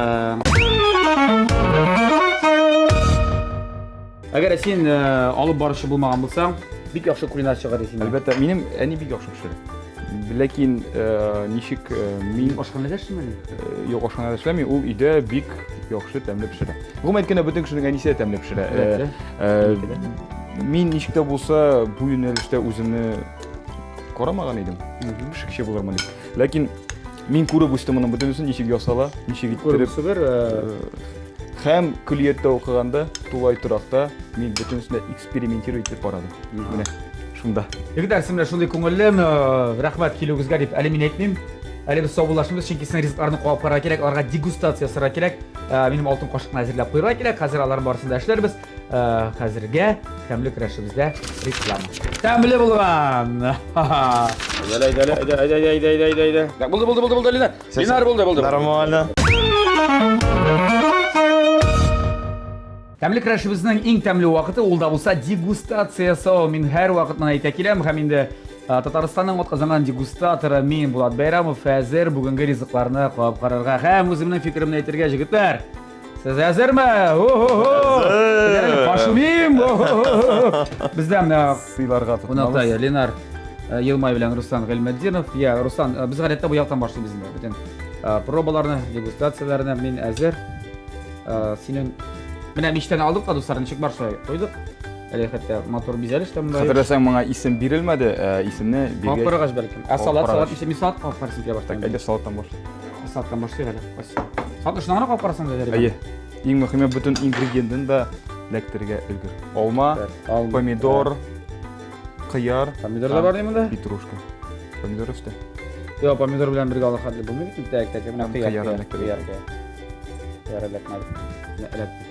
Әгәр син э, алып баручы булмаган булсаң, бик яхшы кулинар чыгар идең. Әлбәттә, минем әни бик яхшы пешерә. Ләкин э, ничек э, мин ашханәдә эшлиме? Э, юк, ашханәдә эшләми, ул өйдә бик яхшы тәмле пешерә. Гомумән әйткәндә, бөтен кешенең әнисе дә тәмле пешерә. Э, э, мин ничек тә булса бу юнәлештә үземне карамаган идем. Пешекче булырмын дип. Ләкин мин күреп үстем моның бөтенесен ничек ясала, ничек иттереп. Күреп э, Һәм көллияттә укыганда, тулай торакта мин бөтенесен дә экспериментировать итеп карадым. Менә шунда. Егетләр, сез менә шундый күңелле, рәхмәт килүегезгә дип әле мин әйтмим. Әле без саубуллашмыйбыз, чөнки сезнең ризыкларны кабып карарга кирәк, аларга дегустация ясарга кирәк. Минем алтын кашыкны әзерләп куярга кирәк. Хәзер аларның барысын да эшләрбез. Хәзергә тәмле көрәшебездә реклама. Тәмле булган! Әйдә, әйдә, әйдә, әйдә, әйдә, әйдә, әйдә, әйдә. Булды, булды, булды, булды, Линар. Линар булды, булды. Нормально. Тәмле көрәшебезнең иң тәмле вакыты ул да булса дегустация ясау. Мин һәр вакыт моны әйтә киләм һәм инде Татарстанның атказанган дегустаторы мин Булат Бәйрәмов әзер бүгенге ризыкларны кабып карарга һәм үземнең фикеремне әйтергә, җегетләр. Сез әзерме? Хо-хо-хо! Пошумим! Бездә менә сыйларга тотынабыз. Кунакта Ленар Елмай белән Руслан Гыйльметдинов. Я, Руслан, без гадәттә бу яктан башлыйбыз инде. Бөтен пробаларны, дегустацияләрне мин әзер. Синең менә мичтән алдык та, дуслар, ничек бар шулай куйдык. Әле хәтта матур бизәлеш тә монда. Хәтерләсәң, моңа исем бирелмәде, исемне биргәч. Кабып карагач бәлкем. Ә салат, салат ничек? Мин салат кабып карыйсым килә башлады. Әйдә салаттан башлыйк. Салаттан башлыйк әле. Салатны шуннан гына кабып карасаң да Әйе. Иң мөһиме бөтен ингредиентын да эләктерергә өлгер. Алма, помидор, кыяр. Помидор да бар монда? Петрушка. Помидор өсте. Йо, помидор белән бергә алыр хәтле булмый бит. Так, так, менә кыяр, кыяр, кыяр, кыяр. Кыяр эләкмәде. Эләкте.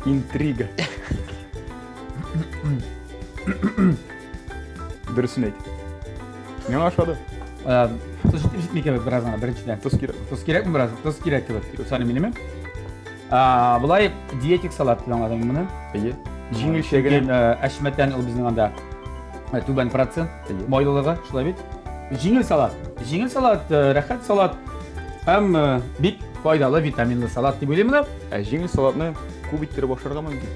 Интрига. Дөресен әйт. Миңа ошады. Тоз җитеп җитми кебек бераз гына беренчедән. Тоз кирәк. Тоз кирәкме бераз? Тоз кирәк кебек. Юкса минеме? Болай диетик салат дип аңладым моны. Әйе. Җиңелчә генә. Әшмәтән ул безнең анда түбән процент майлылыгы, шулай бит? Җиңел салат. Җиңел салат, рәхәт салат һәм бик файдалы витаминлы салат дип уйлыйм моны. Ә җиңел салатны күп иттереп ашарга мөмкин.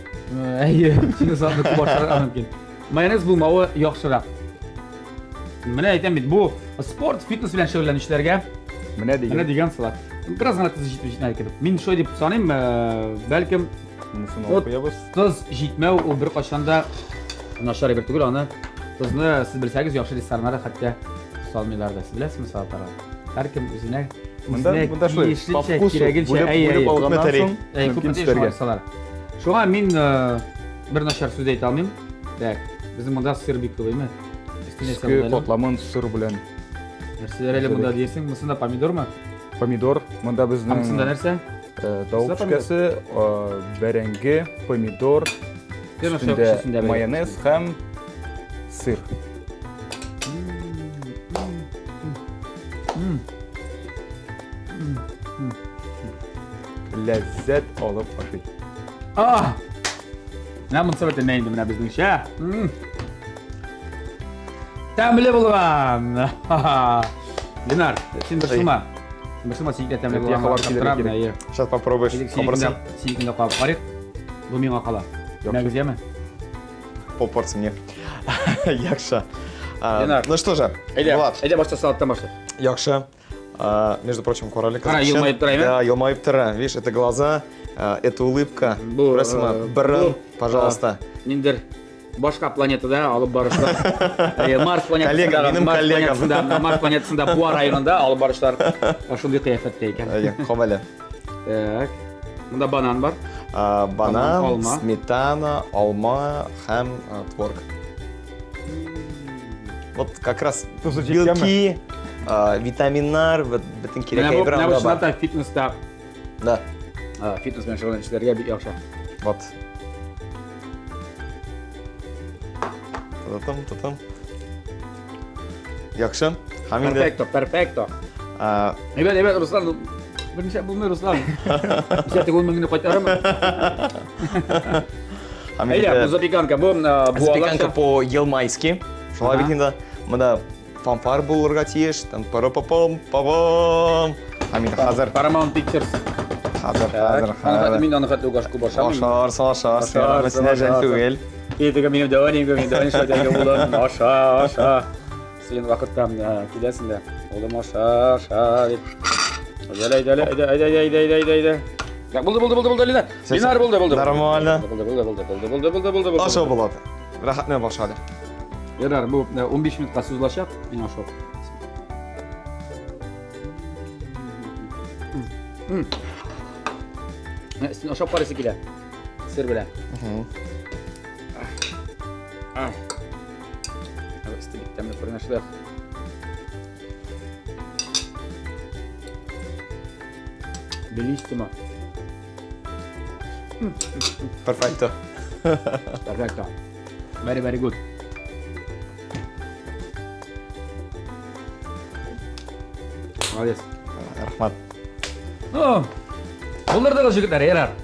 Әйе, җиңел салатны күп ашарга мөмкин. Майонез булмавы яхшырак. Менә әйтәм бит, бу спорт, фитнес белән шөгыльләнүчеләргә менә дигән. Менә дигән салат. Бераз гына тоз җитеп җитмәде кебек. Мин шулай дип саныйм, бәлкем монысын алып куябыз. Тоз җитмәү ул беркайчан да начар әйбер түгел, аны тозны сез белсәгез, яхшы рестораннарда хәтта салмыйлар да. Сез беләсезме салатларга? Һәркем үзенә Монда монда шулай, по вкусу кирәгенчә, әй, әй, алганнан соң, мөмкин өстәргә. Шуңа мин бер начар сүз әйтә алмыйм. Так, безнең монда сыр бик күп, әйме? Өске катламын сыр белән. Нәрсәләр әле монда диясең? Монысында помидормы? Помидор, монда безнең. Монысында нәрсә? Тавык пешкәсе, бәрәңге, помидор, өстендә майонез һәм сыр. Ләззәт алып ашый. А! Менә монысы бөтенләй инде менә безнеңчә. Тәмле булган. Ленар, син борчылма. Син борчылма, синеке тәмле булган. Хабар килергә кирәк. Сейчас попробуешь. Кабырсын. Синекендә кабып карыйк. Бу миңа кала. Мәгез яме? Полпорции мне. Яхшы. Ленар. Ну что же, Влад. Әйдә башта салаттан башла. Яхшы. Между прочим, Королик. Кара, елмаеп тора, Да, елмаеп тора. Видишь, это глаза, это улыбка. Бу, Просим, Брын, пожалуйста. Ниндер башка планетада алып барышлар. Марс планетасында, минем коллегам. Марс планетасында Буа районында алып барышлар шундый кыяфәттә икән. Әйе, кабәле. Так. Монда банан бар. Банан, сметана, алма һәм творог. Вот как раз белки, витаминнар, бөтен кирәк әйбер анда бар. Менә бу фитнеста. Да. Фитнес белән шөгыльләнүчеләргә бик яхшы. Вот. Тотым, тотым. Яхшы. Һәм инде Перфекто, перфекто. Әйбәт, әйбәт, Руслан. Берничә булмый, Руслан. Ничә теге ун меңне кайтарамы? Әйдә, бу запеканка, бу бу запеканка по елмайски. Шулай бит инде. Монда фанфар булырга тиеш. Там пара-па-пам, па-пам. Һәм инде хәзер Paramount Pictures. Хәзер, хәзер, хәзер. Мин аны хәтле үк күп ашамыйм. Ашарсың, ашарсың. Синә жәл түгел. Теге минем дәваним, минем дәваним шулай теге улым, аша, аша. Син вакытта киләсең дә, улым аша, аша дип. Әйдә, әйдә, әйдә, әйдә, әйдә, әйдә, әйдә, әйдә. Так, булды, булды, булды, булды, Линар. Линар булды, булды. Нормально. Булды, булды, булды, булды, булды, булды, булды, булды. Аша булады. Рәхәтләнеп аша әле. Ярар, бу 15 минутка сузылачак, мин ашап. Син ашап карыйсы килә. Сыр белән. Ай. Өсте бик тәмле күренә шулай. Белиссимо. Perfecto. Perfecto. Very, very good. Молодец. Рәхмәт. Ну, булдырдыгыз, җегетләр, ярар.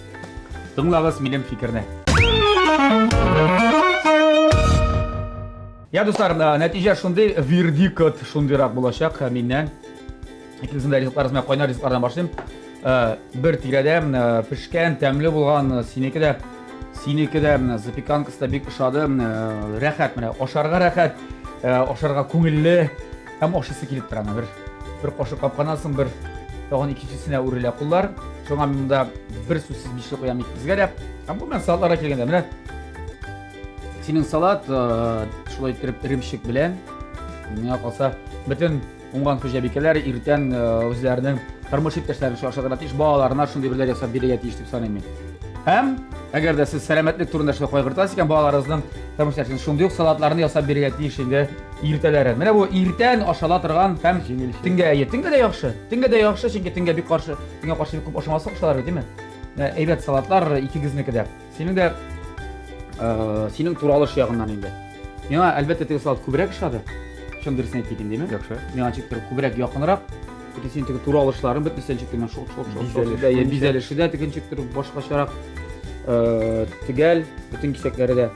Тыңлагыз минем фикерне. Я, дуслар, нәтиҗә шундый, вердикт шундыйрак булачак миннән. Икегезнең дә ризыкларыгыз, менә кайнар ризыклардан башлыйм. Бер тирәдә пешкән, тәмле булган, синеке дә, синеке дә, менә запеканкасы да бик ошады. Рәхәт менә, ашарга рәхәт, ашарга күңелле һәм ашыйсы килеп тора. Бер бер кашык капканнан соң бер тагын икенчесенә үрелә куллар. Шуңа мин монда бер сүзсез бишле куям икегезгә дә. Һәм бу менә салатларга килгәндә, менә синең салат шулай иттереп эремчек белән, миңа калса, бөтен уңган хуҗабикәләр иртән үзләренең тормыш иптәшләрен шашырга тиеш, балаларына шундый берләр ясап бирергә тиеш дип саныйм мин. Һәм әгәр дә сез сәламәтлек турында шулай кайгыртасыз икән, балаларыгызның тормыш иптәшләрен шундый ук салатларны ясап бирергә тиеш инде иртәләрен. Менә бу иртән ашала торган һәм төнгә, әйе, төнгә дә яхшы. Төнгә дә яхшы, чөнки төнгә бик каршы, төнгә каршы бик күп ашамаслык кушалар бит, димме? Әйбәт салатлар икегезнеке дә. Синең дә синең туралыш ягыннан инде. Миңа, әлбәттә, теге салат күбрәк ошады. Чын дөресен әйтик инде, димме? Яхшы. Миңа ничектер күбрәк якынрак. Бөтен синең теге туралышларың бөтенесе ничектер менә шок шок шок шок. Бизәлеше дә теге ничектер башкачарак. Төгәл, бөтен кисәкләре дә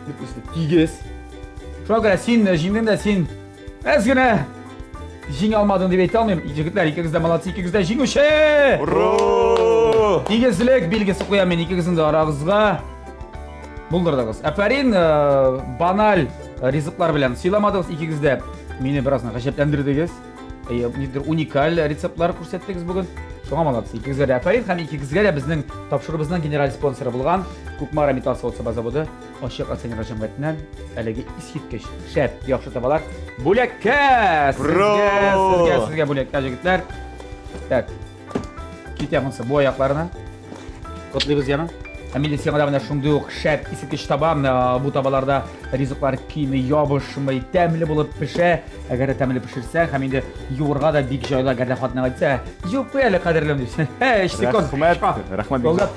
бөтенесе тигез. Шуңа күрә син җиңдең дә, син әз генә җиңә алмадың дип әйтә алмыйм. Егетләр, икегез дә молодцы, икегез дә җиңүче! Ура! Тигезлек билгесе куям мин икегезнең дә арагызга. Булдырдыгыз. Афәрин, баналь ризыклар белән сыйламадыгыз икегез дә. Мине бераз гаҗәпләндердегез. Нидер уникаль рецептлар күрсәттегез бүген. Шуңа молодцы. Икегезгә дә афәрин һәм икегезгә дә безнең тапшыруыбызның генераль спонсоры булган Кукмара металл савыт-саба заводы ачык акционерлар җәмгыятеннән әлеге искиткеч шәп яхшы табалар бүләккә! Сезгә, сезгә, сезгә бүләккә, җегетләр. Так. Китә монысы бу аякларына. Котлыйбыз яме. Ә мин сиңа да менә шундый ук шәп искиткеч таба. Бу табаларда ризыклар кими, ябышмый, тәмле булып пешә. Әгәр дә тәмле пешерсәң һәм инде юырга да бик җайлы, әгәр дә хатының әйтсә, юып куй әле, кадерлем дип. Өч секунд. Рәхмәт, рәхмәт бик зур.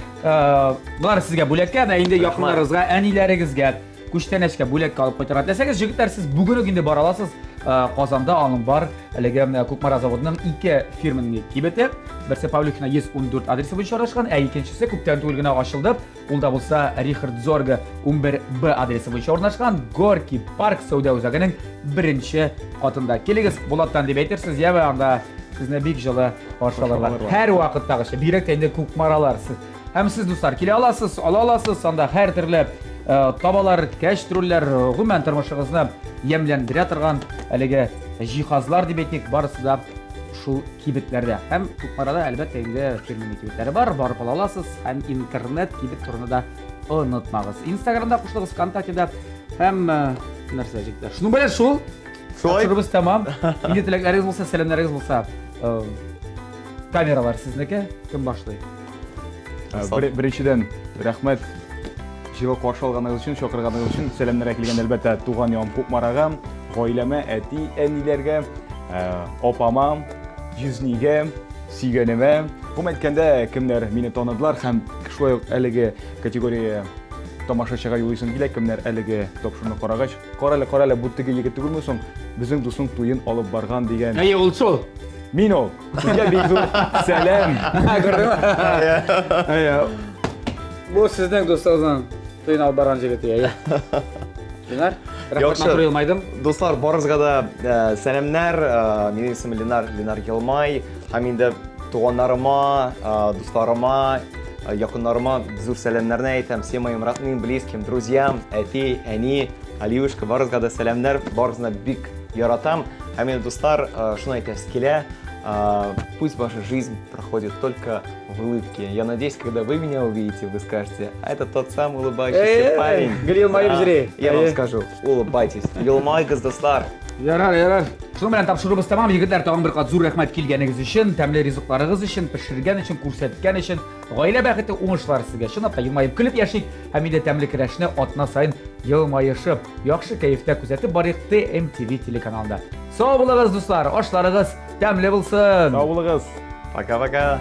Болар сезгә бүләккә, ә инде якыннарыгызга, әниләрегезгә күчтәнәчкә бүләккә алып кайтырга теләсәгез, җегетләр, сез бүген үк инде бара аласыз. Казанда аның бар әлеге Кукмара заводының ике фирменный кибете. Берсе Павлюхина 114 адресы буенча урнашкан, ә икенчесе күптән түгел генә ачылды. Ул да булса Рихард Зорга 11Б адресы буенча урнашкан Горки парк сәүдә үзәгенең беренче катында. Килегез, Булаттан дип әйтерсез, яме анда сезне бик җылы каршы алырлар. Һәр вакыттагыча, бигрәк тә инде Кукмаралар. Һәм сез, дуслар, килә аласыз, ала аласыз, анда һәр төрле э, табалар, кәчтрүлләр, гомумән тормышыгызны ямьләндерә торган әлеге җиһазлар дип әйтик, барысы да шул кибетләрдә. Һәм Кукмарада, әлбәттә, инде фирменный кибетләре бар, барып ала аласыз һәм интернет кибет турында да онытмагыз. Инстаграмда кушылыгыз, ВКонтактеда һәм э, нәрсә, җегетләр. Шуның белән шул. Шулай. Тапшыруыбыз тәмам. Инде теләкләрегез булса, сәламнәрегез булса, э, камералар сезнеке. Кем башлый? Э, беренчедән, рәхмәт җылы каршы алганыгыз өчен, чакырганыгыз өчен. Сәламнәргә килгәндә, әлбәттә, туган ягым Кукмарага, гаиләмә, әти, әниләргә, э, апама, җизнигә, сөйгәнемә. Гомумән әйткәндә, кемнәр мине таныдылар һәм шулай ук әлеге категория тамашачыга юлыйсым килә, кемнәр әлеге тапшыруны карагач, Карале, карале, бу теге егет түгелме соң? Безнең дусның туен алып барган дигән. Әйе, ул шул. Мин ул. Сезгә бик зур сәлам. Күрдеңме? Әйе. Бу сезнең дустыгызның туен алып барган җегет, әйе. Ленар, рәхмәт, матур елмайдым. Дуслар, барыгызга да э, сәламнәр. Э, минем исемем Ленар, Ленар Елмай. Һәм инде туганнарыма, э, дусларыма, якыннарыма зур сәламнәрне әйтәм. Всем моим родным, близким, друзьям, әти, әни, Алиюшка, барыгызга да сәламнәр, барыгызны бик яратам. Һәм инде, дуслар, э, шуны әйтәсе килә, э, пусть ваша жизнь проходит только в улыбке. Я надеюсь, когда вы меня увидите, вы скажете, а это тот самый улыбающийся парень. Гел елмаеп йөри. Я вам скажу, улыбайтесь. Елмайгыз, дуслар. Ярар, ярар. Шуның белән тапшыруыбыз тәмам. Егетләр, тагын бер кат зур рәхмәт килгәнегез өчен, тәмле ризыкларыгыз өчен, пешергән өчен, күрсәткән өчен. Гаилә бәхете, уңышлар сезгә. Чынлап та елмаеп көлеп яшик һәм инде тәмле көрәшне атна саен елмаешып, яхшы кәефтә күзәтеп барыйк ТМТВ телеканалында. Сау булыгыз, дуслар, ашларыгыз тәмле булсын. Сау булыгыз. Пока-пока.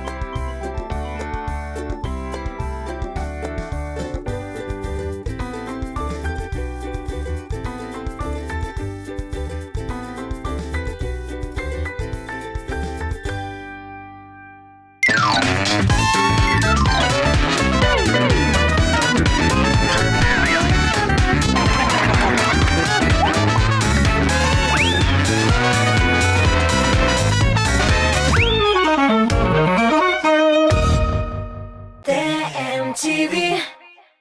TMTV.